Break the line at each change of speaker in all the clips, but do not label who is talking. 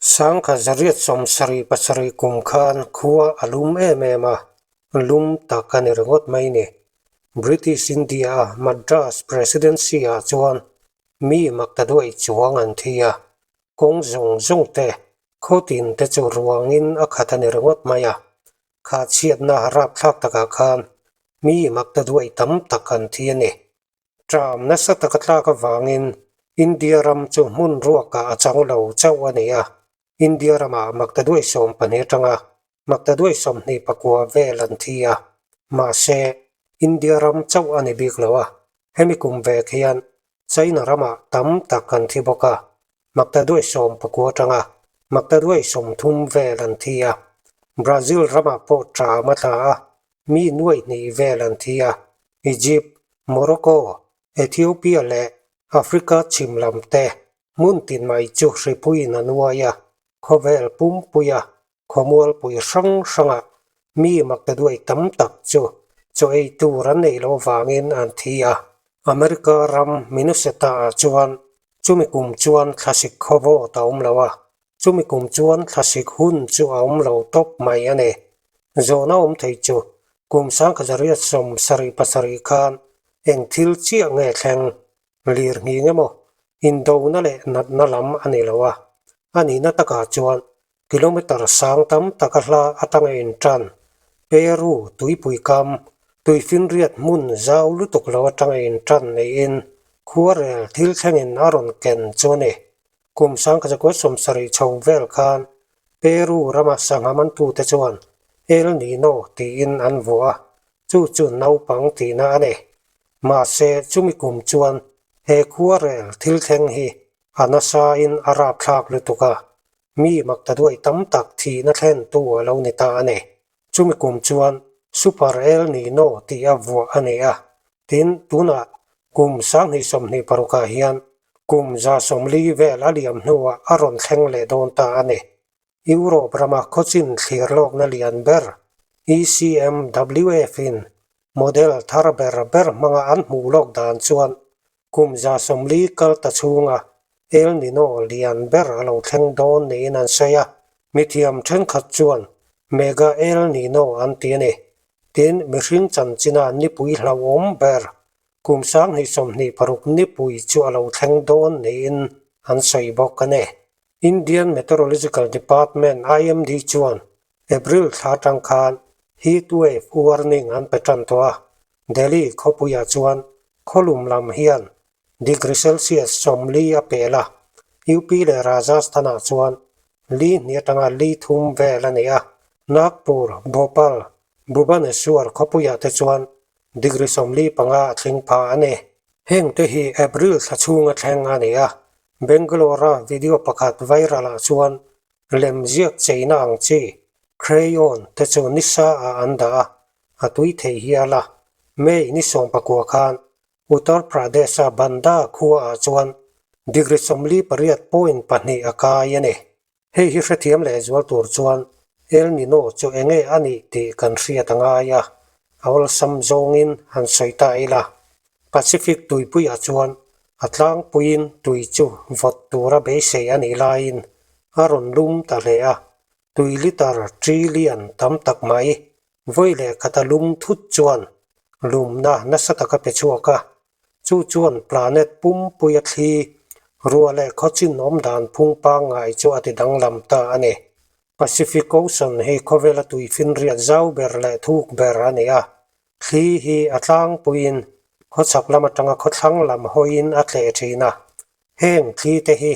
1877 kum khan khua a lum em em a, lum tak a ni ringawt mai ni. British India-a Madras Presidency-ah chuan mi maktaduai chuang an thi a, kawng zawng zawng te, khaw tin te chu ruangin a khat a ni ringawt mai a. Kha chhiatna rapthlak takah khan mi maktaduai tam tak an thi a ni. Ṭam nasa taka tlak avangin India ram chu hmun ruakah a chang lo chauh a ni a, India ramah maktaduai 12 atanga maktaduai 29 vel an thi a, mahse India ram chauh a ni bik lo a, hemi kum vek hian China ramah tam tak an thi bawk a, maktaduai 19 atanga maktaduai 30 vel an thi a, Brazil ramah pawh ṭam a tla a, mi nuaih hnih vel an thi a, Egypt, Morocco, Ethiopia leh Africa chhim lam te hmun tin mai chu hripuiin a nuai a, khawvel pumpuia khawmualpui hrang hrangah mi maktaduai tam tak chu chaw ei tur an neih loh avangin an thi a. America ram Minnesota-ah chuan chumi kum chuan thlasik khawvawt a awm lo a, Chumi kum chuan thlasik hun chu a awm lo tawp mai a ni. Zawhna awm thei chu kum 1977 khan eng thil chiah nge thleng? Lir nghing emaw, indona leh natna lam a ni lo a. A nihna takah chuan kilometre sang tam taka hla atanga intan Peru tuipui kam tuifinriat hmun zau lutuk lo atanga intan niin khuarel thil thlengin a rawn ken chu a ni. Kum 1970 chho vel khan Peru rama sangha mantute chuan El Nino tiin an vuah a, chu chu naupang tihna a ni. Mahse, chumi kum chuan he khuarel thil thleng hi a nasain a rapthlak lutuk a, mi maktaduai tam tak thihna thlentu a lo ni ta a ni. Chumi kum chuan Super El Nino tih a vuah a ni a, tin, tunah kum 2026 ah hian kum 140 vel a liam hnuah a rawn thleng leh dawn ta a ni. Europe rama khawchin thlir lawkna lian ber ECMWF in model thar ber ber hmanga an hmuh lawk dan chuan kum 140 kal ta chhunga El Nino lian ber a lo thleng dawn niin an sawi a, mithiam thenkhat chuan Mega El Nino an ti a ni. Tin, mihring chanchina nipui hlauhawm ber kum 2026 nipui chu a lo thleng dawn niin an sawi bawk a ni. Indian Meteorological Department, IMD, chuan April thla atang khan heat wave warning an pe tan tawh a, Delhi khawpuiah chuan khawlum lam hian degree Celsius 40 a pel a, UP leh Rajasthan-ah chuan li hnih atanga li thum vel a ni a, Nagpur, Bhopal, Bhubaneswar khawpuiah te chuan degree 45 a thleng pha a ni. Heng te hi April thla chhunga thleng a ni a, Bangalore-a video pakhat viral-ah chuan lem ziak cheina ang chi, crayon, te chu nisa ah an dah a, a tui thei hial a. May ni 19 khan Uttar Pradesh-a Banda khuaah chuan degree 48.2 a kai a ni. Hei hi hrethiam leh zual tur chuan El Nino chu enge a nih tih kan hriat a ngai a, a awlsam zawngin han sawi ta ila. Pacific tuipuiah chuan a tlangpuiin tui chu vawt tura beisei a nih laiin a rawn lum ta hle a, tui litre trillion tam tak mai vawi leh khata lum thut chuan lumna nasa taka pe chhuak a, chu chuan planet pumpuia thli ruah leh khawchin awm dan phung pangngai chu a ti danglam ta a ni. Pacific Ocean hi khawvela tui finriat zau ber leh thuk ber a ni a, thli hi a tlangpuiin khawchhak lam atanga khawthlang lam hawiin a tleh thin a, heng thli te hi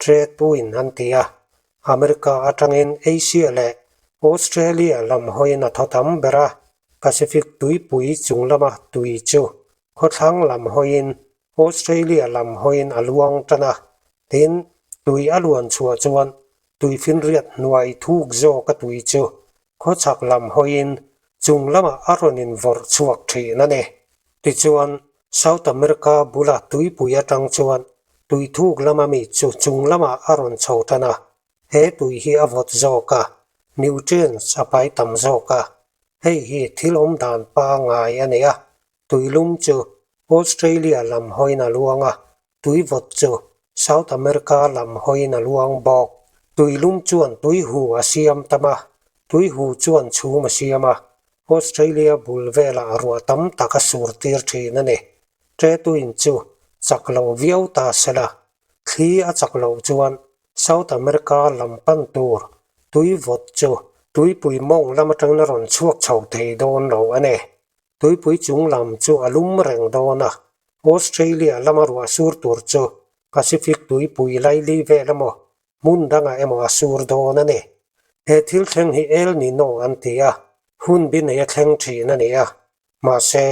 trade wind an ti a, America atangin Asia leh Australia lam hawiin a thaw tam ber a, Pacific tuipui chung lama tui chu khawthlang lam hawiin Australia lam hawiin a luang tan a, tin, tui a luan chhuah chuan tuifinriat hnuai thuk zawka tui chu khawchhak lam hawiin chung lamah a rawn invawrh chhuak thin a ni. Tichuan, South America bula tuipui atang chuan tui thuk lama mi chu chung lamah a rawn chho tan a, he tui hi a vawt zawk a, nutrients a pai tam zawk a, hei hi thil awm dan pangngai a ni a, tuilum chu Australia lam hawiin a luang a, tui vawt chu South America lam hawiin a luang bawk. Tuilum chuan tuihu a siam tam a, tuihu chuan chhum a siam a, Australia bul velah ruah tam tak a sur tir thin a ni. Ṭetuin chu chak lo viau ta sela, thli a chak loh chuan South America lam pan tur tui vawt chu tuipui mawng lam atangin a rawn chhuak chho thei dawn lo a ni. Tuipui chung lam chu a lum reng dawn a, Australia lama ruah sur tur chu Pacific tuipui laili vel emaw hmun dangah emaw a sur dawn a ni. He thil thleng hi El Nino an ti a, hun bi nei a thleng thin a ni a, mahse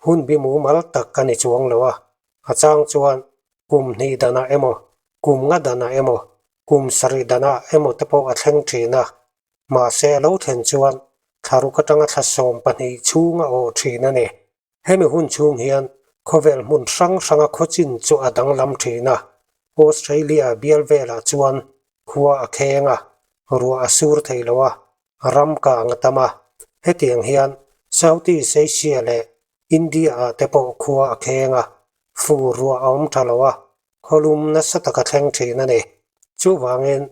hun bi mumal tak a ni chuang lo a, a chang chuan kum hnih danah emaw, kum nga danah emaw, kum sarih danah emaw te pawh a thleng thin a, mahse a lo thlen chuan thlaruk atanga thla 12 chhung a awh thin a ni. Hemi hun chhung hian khawvel hmun hrang hranga khawchin chu a danglam thin a, Australia bial velah chuan khua a kheng a, ruah a sur thei lo a, ram kang a tam a. Hetiang hian Southeast Asia leh India-ah te pawh khua a kheng a, fur ruah a awm tha lo a, khawlum nasa taka thleng thin a ni. Chuvangin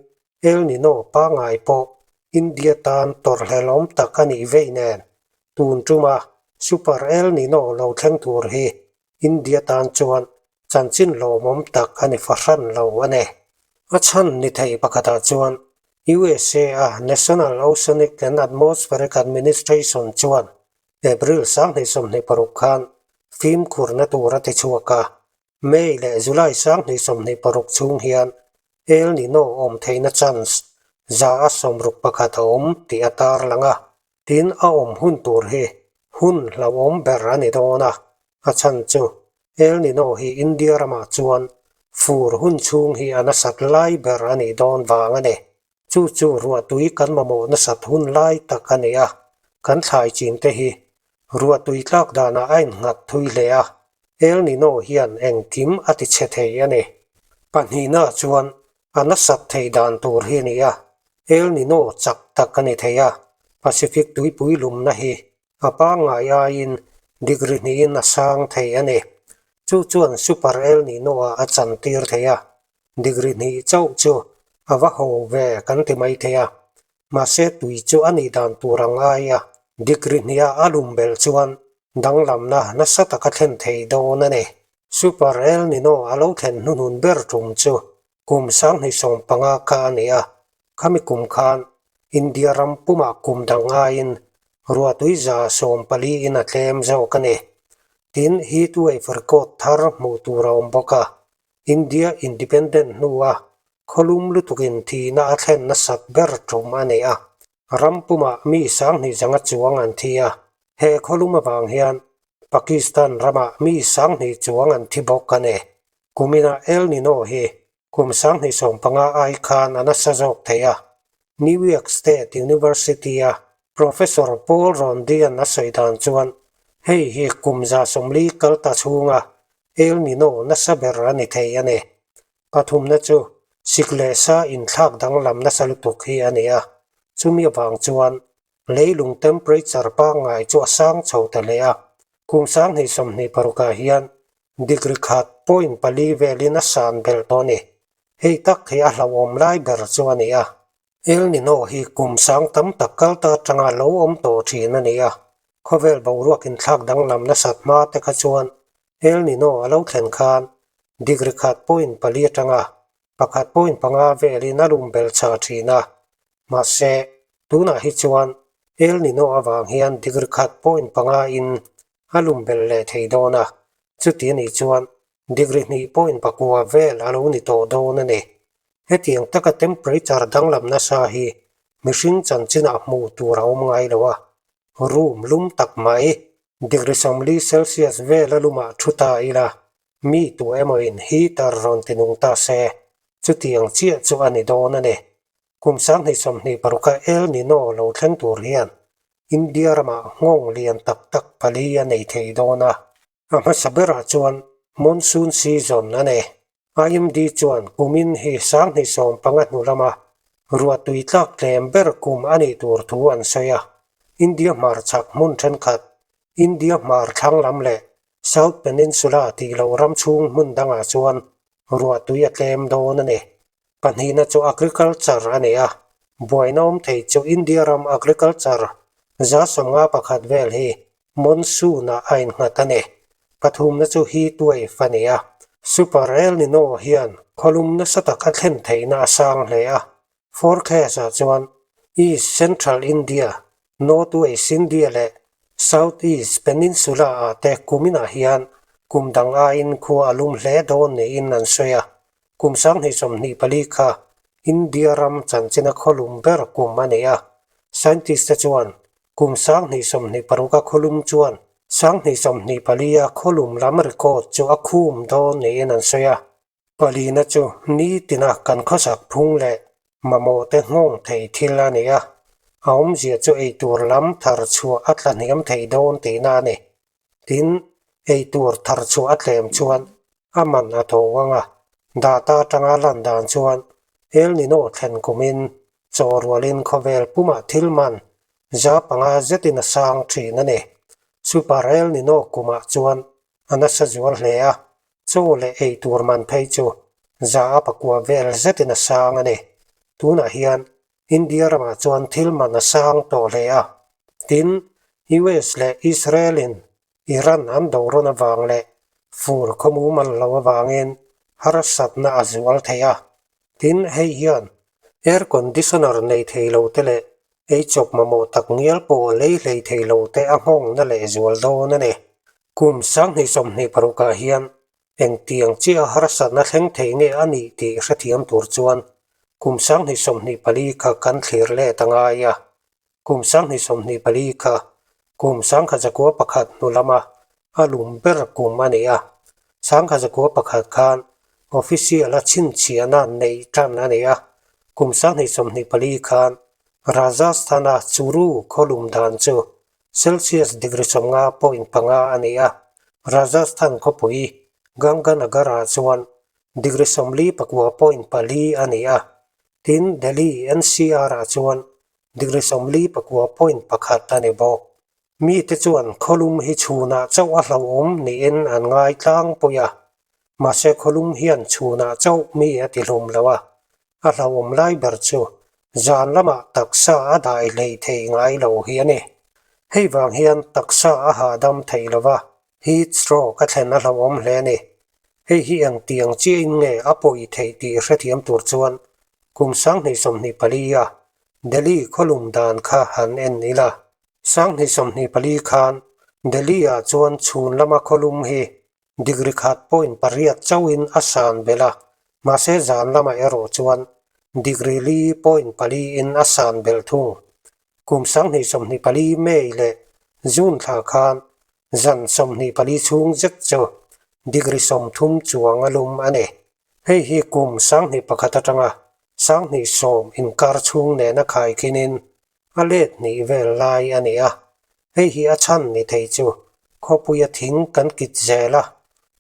El Nino pangngai pawh India tan tawrhhlelawm tak a nih vei nen, tun tuma Super El Nino lo thleng tur hi India tan chuan chanchin lawmawm tak a ni fahran lo a ni. A chhan ni thei pakhatah chuan USA a National Oceanic and Atmospheric Administration chuan April 2026 khan fimkhurna tur a ti chhuak a, May leh July 2026 chhung hian El Nino awm theihna chance 161 a awm tih a tarlang a, tin a awm hun tur hi hun hlauhawm ber a ni dawn a, a chhan chu El Nino hi India ramah chuan fur hun chhung hi a nasat lai ber a nih dawn vang a ni. Chu chu ruahtui kan mamawh nasat hun lai tak a ni a, kan thlai chin te hi ruahtui tlak danah a innghat thui hle a, El Nino hian engkim a ti chhe thei a ni. Pahnihna chuan a nasat thei dan tur hi a ni a, El Nino chak tak a ni thei a, Pacific tuipui lumna hi a pangngai aiin degree hnihin a sang thei a ni. Chu chuan Super El Nino-ah a chantir thei a, Degree hnih chauh chu a va ho ve kan ti mai thei a, mahse tui chu a nih dan tur ang ai a, degree hniha a lum belh chuan danglamna nasa taka thlen thei dawn a ni. Super El Nino a lo thlen hnuhnun ber tum chu kum 2015 kha a ni a, khami kum khan India ram pumah kum dang aiin ruahtui 14% in a tlem zawk a ni. Tin, heat wave record thar hmuh tur a awm bawk a, India Independent hnua khawlum lutukin thihna a thlen nasat ber tum a ni a, ram pumah mi 20,000 chuang an thi a, he khawlum avang hian Pakistan ramah mi 2000 chuang an thi bawk a ni. Kumina El Nino hi kum 2015 ai khan a nasa zawk thei a, New York State University-a Professor Paul Rondian a sawi dan chuan hei hi kum 40 kal ta chhunga El Nino nasa ber a ni thei a ni. Pathumna chu sik leh sa inthlak danglam nasa lutuk hi a ni a, chumi avang chuan leilung temperature pangngai chu a sang chho ta hle a. Kum 2026 ah hian degree khat point pali velin a san belh tawh a ni. Hei tak hi a hlauhawm lai ber chu a ni a. El Nino hi kum sang tam tak kal ta atanga lo awm tawh thin a ni a, khawvel boruak inthlak danglam nasat hma te kha chuan El Nino a lo thlen khan degree khat point pali atanga pakhat point panga velin a lum belh chha thin a, mahse tunah hi chuan El Nino avang hian degree khat point panga in a lum belh leh thei dawn a, chuti anih chuan degree hnih point pakua vel a lo ni tawh dawn a ni. Hetiang taka temperature danglam nasa hi mihring chanchinah hmuh tur a awm ngai lo a, room lum tak mai degree 40 Celsius vela lumah thu ta ila, mi tu emawin heater rawn ti nung ta se, chutiang chiah chu a ni dawn a ni. Kum 2026 a El Nino lo thleng tur hian India ramah nghawng lian tak tak pali a nei thei dawn a. A hmasa berah chuan monsoon season a ni. IMD chuan kumin hi 2015 hnu lama ruahtui tlak tlem ber kum a nih tur thu an sawi a. India hmarchhak hmun thenkhat, India hmar thlang lam leh South Peninsula tih loh ram chhung hmun dangah chuan ruahtui a tlem dawn a ni. Pahnihna chu agriculture a ni a, buaina awm thei chu India ram agriculture 51% vel hi monsoon-ah a innghat a ni. Pathumna chu heat wave a ni a, Super El Nino hian khawlum nasa tak a thlen theihna a sang hle a, forecast-ah chuan East Central India, North West India leh South East Peninsula-ah te kuminah hian kum dang aiin khua a lum hle dawn niin an sawi a. Kum 2024 kha India ram chanchina khawlum ber kum a ni a. Scientist te chuan kum 2026 a khawlum chuan 2024 a khawlum lam record chu a khum dawn niin an sawi a. Palina chu nitina kan khawsak phung leh mamawh te nghawng thei thil a ni a, a awmzia chu eitur lam thar chhuah a tla hniam thei dawn tihna a ni. Tin, eitur thar chhuah a tlem chuan a man a tho ang a, data atanga lan dan chuan El Nino thlen kumin chaw rualin khawvel pumah thil man 5% zetin a sang thin a ni. Super El Nino kumah chuan a nasa zual hle a, Chaw leh ei tur man phei chu 9% vel zetin a sang a ni. Tunah hian India ramah chuan thil man a sang tawh hle a. Tin, US leh Israel-in Iran an do rawn avang leh fur khawmumal lo avangin harsatna a zual thei a. Tin, hei hian air conditioner nei thei lo te leh ei chawp mamawh tak ngial pawh lei hlei thei lo te a nghawngna leh zual dawn a ni. Kum 2026 ah hian engtiang chiah harsatna thleng thei nge a nih tih hrethiam tur chuan kum 2024 kha kan thlir let a ngai a. Kum 2024 kha kum 1901 hnu lama a lum ber kum a ni a. 1901 khan official a chhinchhiahna neih tan a ni a. Kum 2024 khan Rajasthan-a Churu khaw lum dan chu Celsius degree 50.5 a ni a. Rajasthan khawpui Ganganagar-ah chuan degree 49.4 a ni a. Tin, Delhi NCR-ah chuan degree 49.1 a ni bawk. Mite chuan khawlum hi chhunah chauh a hlauhawm niin an ngai tlangpui a, mahse khawlum hian chhunah chauh mi a tihlum lo a, a hlauhawm lai ber chu zan lamah taksa a dai hlei thei ngai lo hi a ni. Hei vang hian taksa a hahdam thei lo va, heat stroke a thlen a hlauhawm hle a ni. Hei hi engtiang chiahin nge a pawi theih tih hrethiam tur chuan kum 2024 a Delhi khawlum dan kha han en ila. 2024 khan Delhi-ah chuan chhun lama khawlum hi degree 1.8 chauhin a san belh a, mahse zan lamah erawh chuan degree 4.4 in a san belh thung. Kum 2024 May leh June thla khan zan 24 chhung zet chu degree 30 chuang a lum a ni. Hei hi kum 2001 atanga 2010 inkar chhung nena khaikhinin a let hnih vel lai a ni a. Hei hi a chhan ni thei chu khawpuia thing kan kit zel a,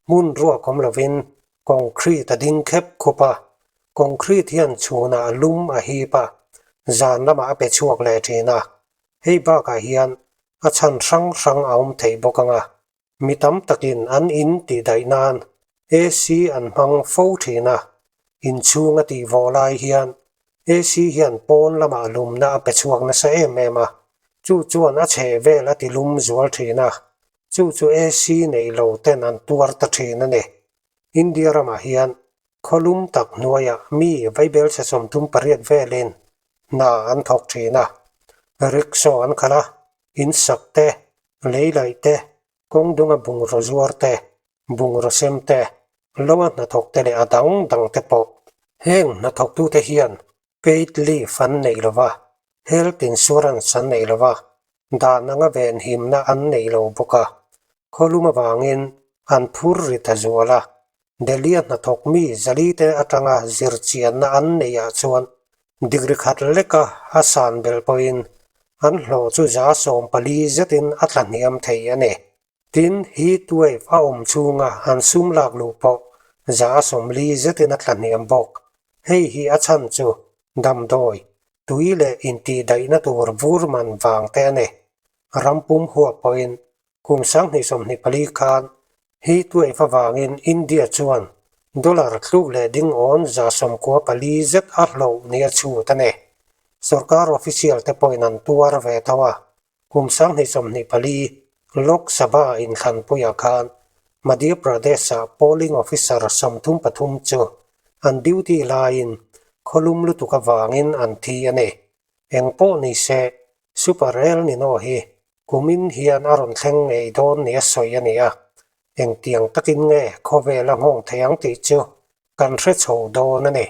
hmun ruak awm lovin concrete a ding khep khup a, concrete hian chhunah lum a hip a, zan lamah a pe chhuak leh thin a. Hei bakah hian a chhan hrang hrang a awm thei bawk ang a. Mi tam takin an in tih daih nan AC an hmang fo thin a, inchhung a tih vawh lai hian AC hian pawn lamah lumna a pe chhuak nasa em em a, chu chuan a chheh vel a ti lum zual thin a, chu chu AC neih lo ten an tuar ta thin a ni. India ramah hian khawlum tak hnuaiah mi vaibelchhe 38 velin hna an thawk thin a, rickshaw an khalh a, in sak te, lei laih te, kawng dunga bungraw zuar te, bungraw sem te, loa hnathawk te leh a dang dang te pawh. Heng hnathawktute hian paid leave an neih lo va, health insurance an neih lo va, dan anga venhimna an neih lo bawk a. Khawlum avangin an phur ri ta zual a, Delhi-a hnathawk mi 400 te atanga zirchianna an neihah chuan degree khat leka a san belh pawhin an hlawh chu 14% zetin a tla hniam thei a ni. Tin, heat wave a awm chhunga an sum lak luh pawh 40% zetin a tla hniam bawk. Hei hi a chhan chu damdawi, tui leh intihdaihna tur vur man vang te a ni. Rampum huap pawhin kum 2024 khan heat wave avangin India chuan Dollar tluk leh ding awn 94 zet a hloh nia chhut a ni. Sorkar official te pawhin an tuar ve tho a, kum 2024 Lok Sabha inthlanpuiah khan Madhya Pradesh-ah polling officer 33 chu an duty laiin khawlum lutuk avangin an thi a ni. Eng pawh ni se, Super El Nino hi kumin hian a rawn thleng ngei dawn nia sawi a ni a, engtiang takin nge khawvel a nghawng thei ang tih chu kan hre chho dawn a ni.